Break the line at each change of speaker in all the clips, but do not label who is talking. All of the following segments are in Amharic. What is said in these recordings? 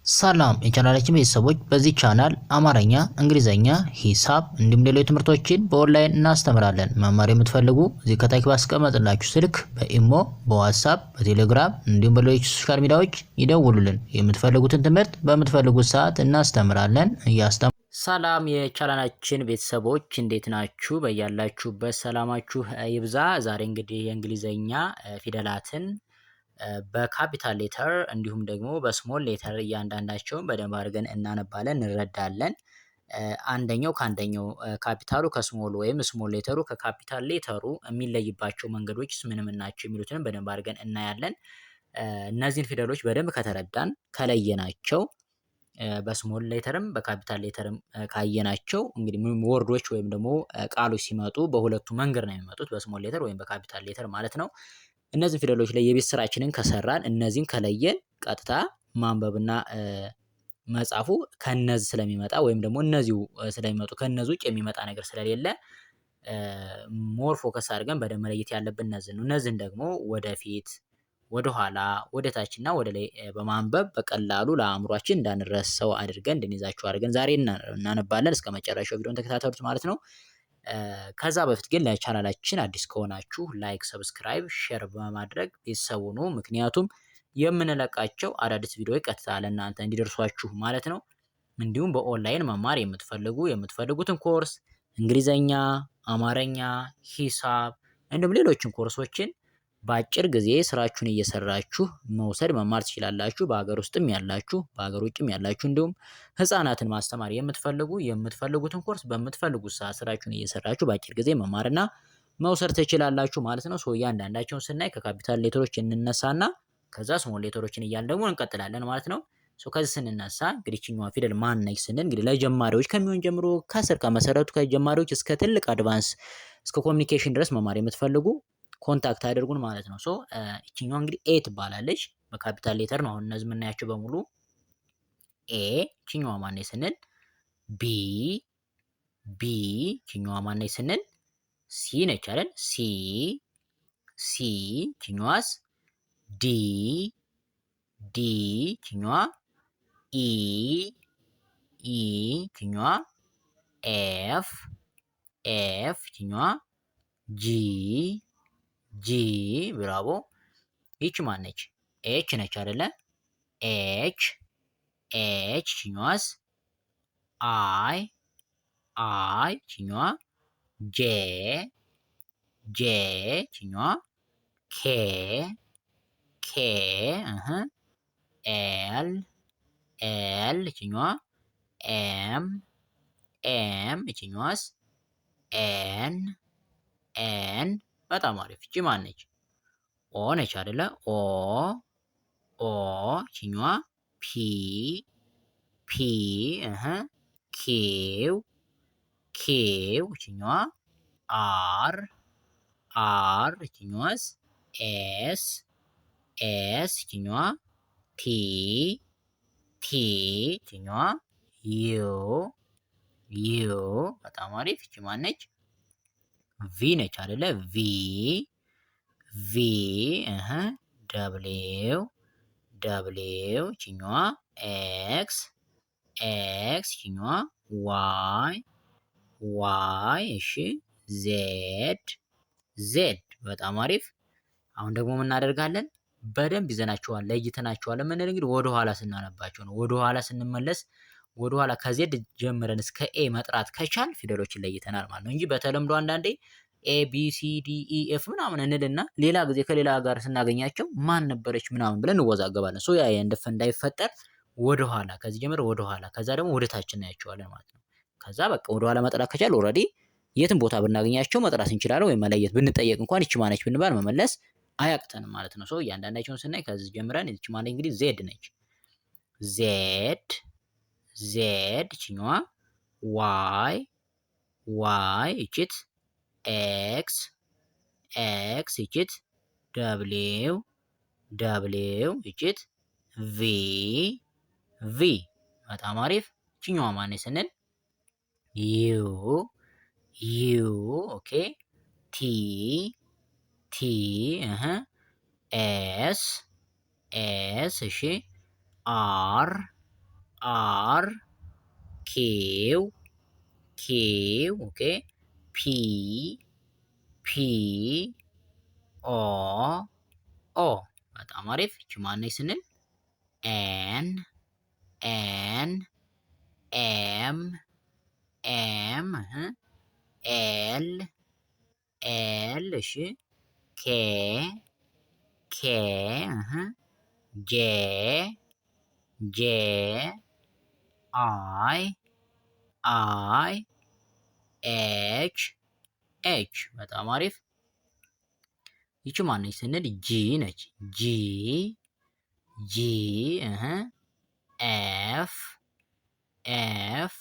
ሰላም የቻናላችን ቤተሰቦች፣ በዚህ ቻናል አማርኛ፣ እንግሊዘኛ፣ ሂሳብ እንዲሁም ሌሎች ትምህርቶችን በኦንላይን እናስተምራለን። መማር የምትፈልጉ እዚህ ከታች ባስቀመጥላችሁ ስልክ በኢሞ፣ በዋትሳፕ፣ በቴሌግራም እንዲሁም በሌሎች social media ዎች ይደውሉልን። የምትፈልጉትን ትምህርት በምትፈልጉት ሰዓት እናስተምራለን። ሰላም የቻናላችን ቤተሰቦች፣ እንዴት ናችሁ? በያላችሁበት ሰላማችሁ ይብዛ። ዛሬ እንግዲህ የእንግሊዘኛ ፊደላትን በ capital letter እንዲሁም ደግሞ በ small letter እያንዳንዳቸውን በደንብ አድርገን እናነባለን፣ እንረዳለን። አንደኛው ከአንደኛው ካፒታሉ ከስሞሉ ወይም ስሞል ሌተሩ ከካፒታል ሌተሩ የሚለይባቸው መንገዶችስ ምን ምን ናቸው የሚሉትንም በደንብ አድርገን እናያለን። እነዚህን ፊደሎች በደንብ ከተረዳን፣ ከለየናቸው፣ በስሞል ሌተርም በካፒታል ሌተርም ካየናቸው፣ እንግዲህ word ኦች ወይም ደግሞ ቃሎች ሲመጡ በሁለቱ መንገድ ነው የሚመጡት፣ በ small letter ወይም በ capital letter ማለት ነው። እነዚህን ፊደሎች ላይ የቤት ስራችንን ከሰራን፣ እነዚህን ከለየን፣ ቀጥታ ማንበብና መጻፉ ከነዚህ ስለሚመጣ ወይም ደግሞ እነዚሁ ስለሚመጡ ከነዚህ ውጭ የሚመጣ ነገር ስለሌለ more focus አድርገን በደንብ መለየት ያለብን እነዚህን ነው። እነዚህን ደግሞ ወደፊት፣ ወደኋላ፣ ወደ ታችና ወደ ላይ በማንበብ በቀላሉ ለአእምሯችን እንዳንረሳው አድርገን እንድንይዛቸው አድርገን ዛሬ እናነባለን። እስከ መጨረሻው ቪዲዮን ተከታተሉት ማለት ነው። ከዛ በፊት ግን ለቻናላችን አዲስ ከሆናችሁ like፣ subscribe፣ share በማድረግ ቤተሰብ ሁኑ። ምክንያቱም የምንለቃቸው አዳዲስ ቪዲዮዎች ቀጥታ ለእናንተ እንዲደርሷችሁ ማለት ነው። እንዲሁም በኦንላይን መማር የምትፈልጉ የምትፈልጉትን ኮርስ እንግሊዘኛ፣ አማርኛ፣ ሂሳብ እንዲሁም ሌሎችን ኮርሶችን በአጭር ጊዜ ስራችሁን እየሰራችሁ መውሰድ መማር ትችላላችሁ። በሀገር ውስጥም ያላችሁ፣ በሀገር ውጭም ያላችሁ፣ እንዲሁም ህፃናትን ማስተማር የምትፈልጉ የምትፈልጉትን ኮርስ በምትፈልጉት ሰዓት ስራችሁን እየሰራችሁ በአጭር ጊዜ መማርና መውሰድ ትችላላችሁ ማለት ነው። So እያንዳንዳቸውን ስናይ ከ capital letter ኦች እንነሳና ከዛ small letter ኦችን እያልን ደግሞ እንቀጥላለን ማለት ነው። So ከዚህ ስንነሳ እንግዲህ ይችኛዋ ፊደል ማን ነች ስንል እንግዲህ ለጀማሪዎች ከሚሆን ጀምሮ ከስር ከመሰረቱ ከጀማሪዎች እስከ ትልቅ advance እስከ communication ድረስ መማር የምትፈልጉ contact አድርጉን ማለት ነው። So ይችኛዋ እንግዲህ A ትባላለች። በ capital letter ነው አሁን እነዚህ የምናያቸው በሙሉ A። ይችኛዋ ማነች ስንል B። B። ይችኛዋ ማነች ስንል C ነች አይደል? C። C። ይችኛዋስ? D። D። ይችኛዋ E። E። ይችኛዋ F። F። ይችኛዋ G። G። Bravo። ይች ማነች? H ነች አይደለ? H። H። ይችኛዋስ? I። I። ይችኛዋ J። J። ይችኛዋ K። K። L። L። ይችኛዋ M። M። ይችኛዋስ? N። N። በጣም አሪፍ። እቺ ማን ነች? O ነች አይደለ? O። O። ይችኛዋ P። P። Q። Q። ይችኛዋ R። R። ይችኛዋስ? S። S። ይችኛዋ T። T። ይችኛዋ U። U። በጣም አሪፍ። ይቺ ማነች? V ነች አይደለ? V። V። W። W። ይችኛዋ X። X። ይችኛዋ Y። Y። እሺ፣ Z። Z። በጣም አሪፍ። አሁን ደግሞ ምን እናደርጋለን? በደንብ ይዘናቸዋል፣ ለይተናቸዋል የምንል እንግዲህ ወደ ኋላ ስናነባቸው ነው። ወደ ኋላ ስንመለስ፣ ወደ ኋላ ከ Z ጀምረን እስከ A መጥራት ከቻል ፊደሎችን ለይተናል ማለት ነው እንጂ በተለምዶ አንዳንዴ A B C D E F ምናምን እንልና ሌላ ጊዜ ከሌላ ጋር ስናገኛቸው ማን ነበረች ምናምን ብለን እንወዛገባለን። So ያ እንዳይፈጠር ወደ ኋላ ከዚህ ጀምር ወደ ኋላ፣ ከዛ ደግሞ ወደ ታች እናያቸዋለን ማለት ነው። ከዛ በቃ ወደ ኋላ መጥራት ከቻል already የትም ቦታ ብናገኛቸው መጥራት እንችላለን፣ ወይም መለየት ብንጠየቅ እንኳን ይቺ ማነች ብንባል መመለስ አያቅተንም ማለት ነው። So እያንዳንዳቸውን ስናይ ከዚህ ጀምረን ይቺ ማነች? እንግዲህ Z ነች። Z። Z። ይችኛዋ Y። Y። ይችት X። X። ይችት W። W። ይችት V። V። በጣም አሪፍ። ይችኛዋ ማነች ስንል U። U። Okay፣ T። T። S። S። እሺ፣ R። Q Q okay P P O O በጣም አሪፍ። ይቺ ማነች ስንል N N M M L L እሺ K K J J I I H H በጣም አሪፍ። ይቺ ማነች ስንል G ነች። G G F F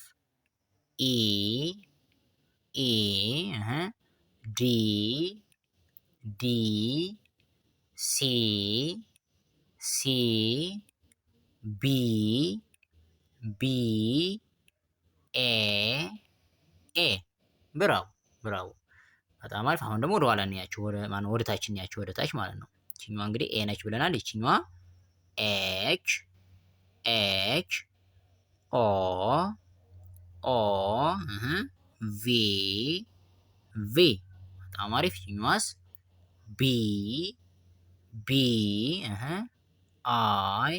E E D D C C B B A A bravo bravo። በጣም አሪፍ። አሁን ደግሞ ወደ ኋላ እንያቸው፣ ወደ ማነው ወደ ታች እንያቸው፣ ወደ ታች ማለት ነው። ይችኛዋ እንግዲህ A ነች ብለናል። ይችኛዋ H H O O V V በጣም አሪፍ። ይችኛዋስ B B I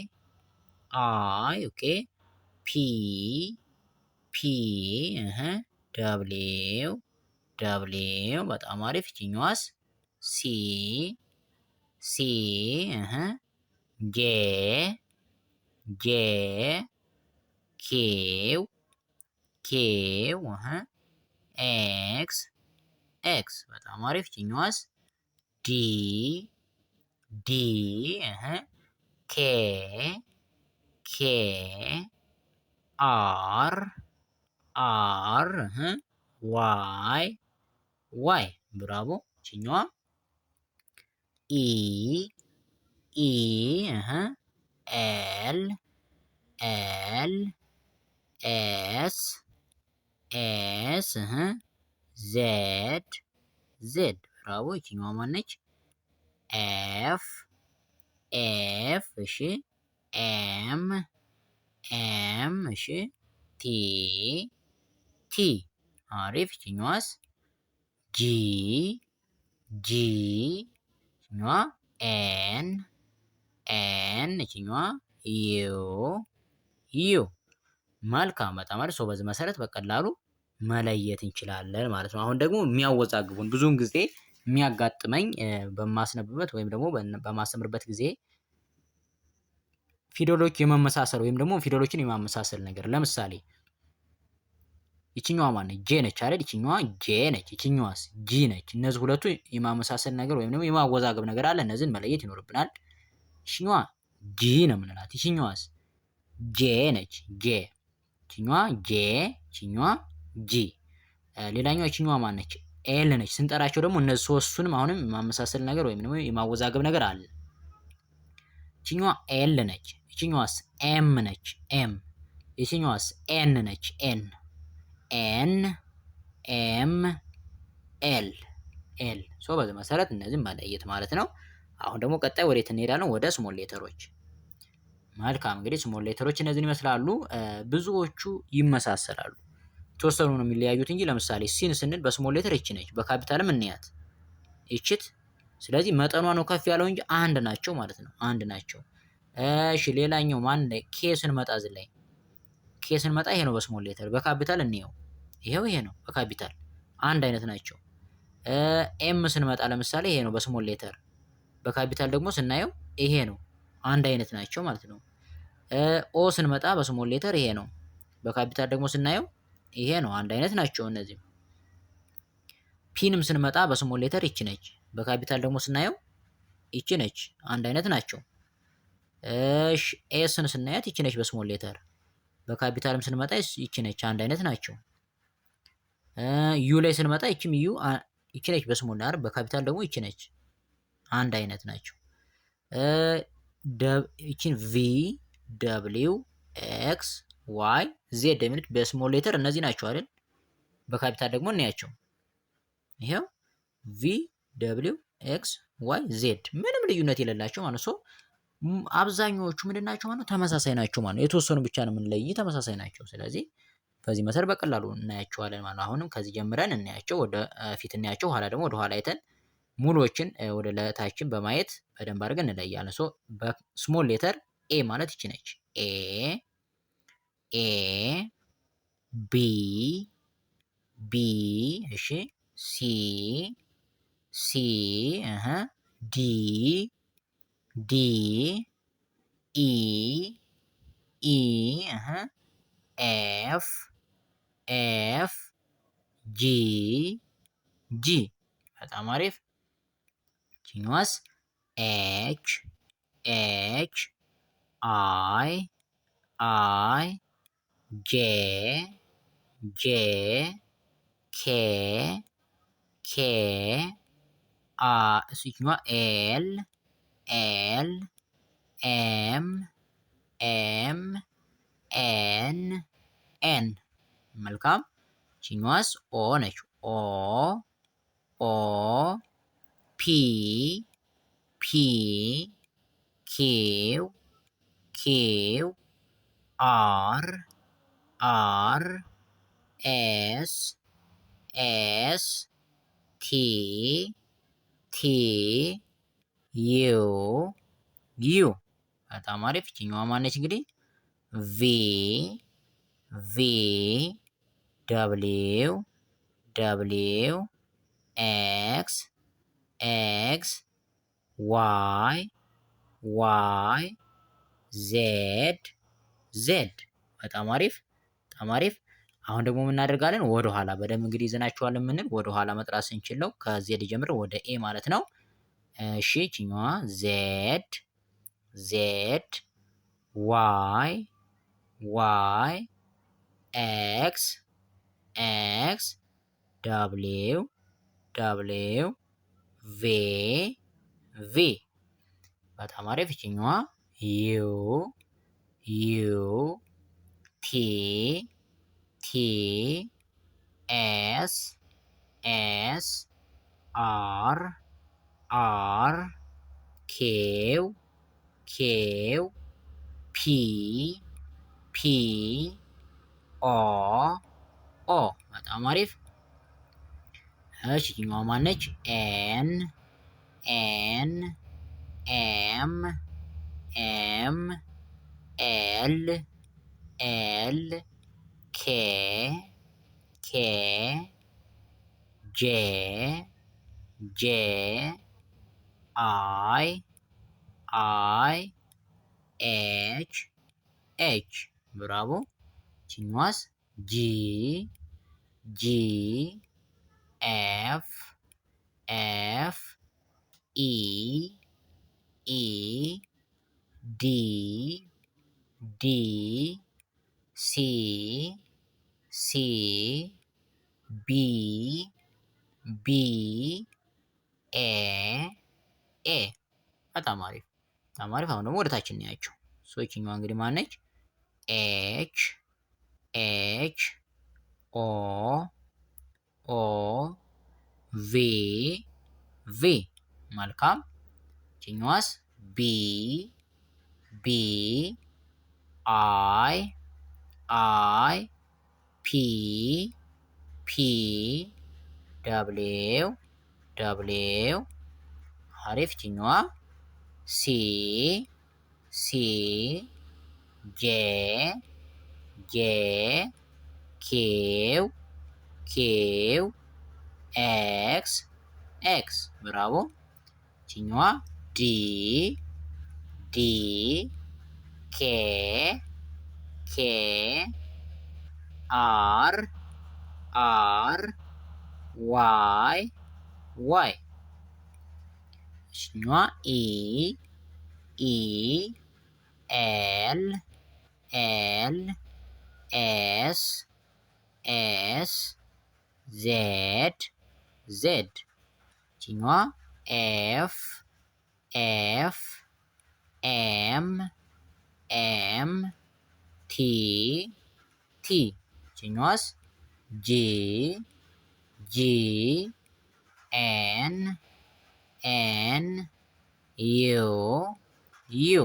I okay P P W W በጣም አሪፍ። ይችኛዋስ C C J J Q Q X X በጣም አሪፍ። ይችኛዋስ D D K K R R Y Y bravo። ይችኛዋ E E L L S S Z Z bravo። ይችኛዋ ማነች? F F እሺ M M እሺ T T አሪፍ። ይችኛዋስ G G ይችኛዋ N N ይችኛዋ U U መልካም በጣም አሪፍ። So በዚህ መሰረት በቀላሉ መለየት እንችላለን ማለት ነው። አሁን ደግሞ የሚያወዛግቡን ብዙውን ጊዜ የሚያጋጥመኝ በማስነብበት ወይም ደግሞ በማስተምርበት ጊዜ ፊደሎች የመመሳሰል ወይም ደግሞ ፊደሎችን የማመሳሰል ነገር። ለምሳሌ ይችኛዋ ማነች? J ነች አይደል? ይችኛዋ J ነች። ይችኛዋስ G ነች። እነዚህ ሁለቱ የማመሳሰል ነገር ወይም ደግሞ የማወዛገብ ነገር አለ። እነዚህን መለየት ይኖርብናል። ይችኛዋ G ነው የምንላት። ይችኛዋስ J ነች። J ይችኛዋ J፣ ይችኛዋ G። ሌላኛዋ ይችኛዋ ማነች? L ነች። ስንጠራቸው ደግሞ እነዚህ ሶስቱንም አሁንም የማመሳሰል ነገር ወይም ደግሞ የማወዛገብ ነገር አለ። ይችኛዋ L ነች። ይችኛዋስ M ነች። M። ይችኛዋስ N ነች። N N M L L። So በዚህ መሰረት እነዚህን መለየት ማለት ነው። አሁን ደግሞ ቀጣይ ወዴት እንሄዳለን? ወደ small letter ኦች። መልካም፣ እንግዲህ small letter ኦች እነዚህን ይመስላሉ። ብዙዎቹ ይመሳሰላሉ። የተወሰኑ ነው የሚለያዩት እንጂ ለምሳሌ C ን ስንል በ small letter ይቺ ነች፣ በካፒታልም እንያት ይችት። ስለዚህ መጠኗ ነው ከፍ ያለው እንጂ አንድ ናቸው ማለት ነው። አንድ ናቸው። እሺ፣ ሌላኛው ማን ላይ K ስንመጣ፣ እዚህ ላይ K ስንመጣ ይሄ ነው በ small letter፣ በ capital እንየው። ይሄው ይሄ ነው በካፒታል፣ አንድ አይነት ናቸው። M ስንመጣ ለምሳሌ ይሄ ነው በ small letter፣ በ capital ደግሞ ስናየው ይሄ ነው፣ አንድ አይነት ናቸው ማለት ነው። O ስንመጣ በ small letter ይሄ ነው፣ በካፒታል ደግሞ ስናየው ይሄ ነው፣ አንድ አይነት ናቸው እነዚህም። P ንም ስንመጣ በ small letter ይቺ ነች፣ በካፒታል ደግሞ ስናየው ይቺ ነች፣ አንድ አይነት ናቸው። እሺ፣ S ን ስናያት ይቺ ነች በ small letter፣ በ capital ም ስንመጣ ይቺ ነች፣ አንድ አይነት ናቸው። U ላይ ስንመጣ ይቺም U ይቺ ነች በ small አይደል፣ በካፒታል ደግሞ ይቺ ነች፣ አንድ አይነት ናቸው። ይቺን V W X Y Z የሚሉት በ small letter እነዚህ ናቸው አይደል? በካፒታል ደግሞ እናያቸው። ይሄው V W X Y Z ምንም ልዩነት የሌላቸው ማለት ነው። አብዛኛዎቹ ምንድን ናቸው ማለት ነው? ተመሳሳይ ናቸው ማለት ነው። የተወሰኑ ብቻ ነው የምንለይ፣ ተመሳሳይ ናቸው። ስለዚህ በዚህ መሰረት በቀላሉ እናያቸዋለን ማለት ነው። አሁንም ከዚህ ጀምረን እናያቸው፣ ወደ ፊት እናያቸው፣ ኋላ ደግሞ ወደ ኋላ አይተን ሙሉዎችን ወደ ለታችን በማየት በደንብ አድርገን እንለያለን። So በ small letter A ማለት ይቺ ነች። A፣ A፣ B፣ B፣ እሺ፣ C፣ C፣ እህ፣ D፣ D፣ E፣ E፣ እህ፣ F፣ F፣ G፣ G። በጣም አሪፍ። ይችኛዋስ H፣ H፣ I፣ I፣ J፣ J፣ K፣ K፣ አ እሱኛዋ L፣ L፣ M፣ M፣ N፣ N። መልካም። ይችኛዋስ O ነች። O፣ O፣ P፣ P፣ Q፣ Q፣ R፣ R፣ S፣ S፣ T፣ T፣ U፣ U። በጣም አሪፍ። ይችኛዋ ማነች እንግዲህ? V፣ V፣ W፣ W፣ X፣ X፣ Y፣ Y፣ Z፣ Z። በጣም አሪፍ፣ በጣም አሪፍ። አሁን ደግሞ ምን እናደርጋለን? ወደ ኋላ በደንብ እንግዲህ ይዘናቸዋል የምንል ወደ ኋላ መጥራት ስንችል ነው። ከ Z ጀምሮ ወደ A ማለት ነው። እሺ፣ ይችኛዋ Z፣ Z፣ Y፣ Y፣ X፣ X፣ W፣ W፣ V፣ V። በጣም አሪፍ። ይችኛዋ U፣ U፣ T፣ T፣ S፣ S፣ R፣ R፣ Q፣ Q፣ P፣ P፣ O፣ O። በጣም አሪፍ። እሺ፣ ይችኛዋ ማነች? N፣ N፣ M፣ M፣ L፣ L፣ K፣ K፣ J፣ J፣ I፣ I፣ H፣ H። Bravo። ይችኛዋስ G፣ G፣ F፣ F፣ E፣ E፣ D፣ D፣ C፣ C፣ B፣ B፣ A፣ A። በጣም አሪፍ፣ በጣም አሪፍ። አሁን ደግሞ ወደታች እናያቸው። So ይችኛዋ እንግዲህ ማነች? H፣ H፣ O፣ O፣ V፣ V። መልካም። ይችኛዋስ B፣ B፣ I፣ I፣ P፣ P፣ W፣ W። አሪፍ። ይችኛዋ C፣ C፣ J፣ J፣ Q፣ Q፣ X፣ X። Bravo። ይችኛዋ D፣ D፣ K፣ K፣ R፣ R፣ Y፣ Y። ይችኛዋ E፣ E፣ L፣ L፣ S፣ S፣ Z፣ Z። ይችኛዋ F፣ F፣ M፣ M፣ T፣ T። ይችኛዋስ G፣ G፣ N፣ N፣ U፣ U።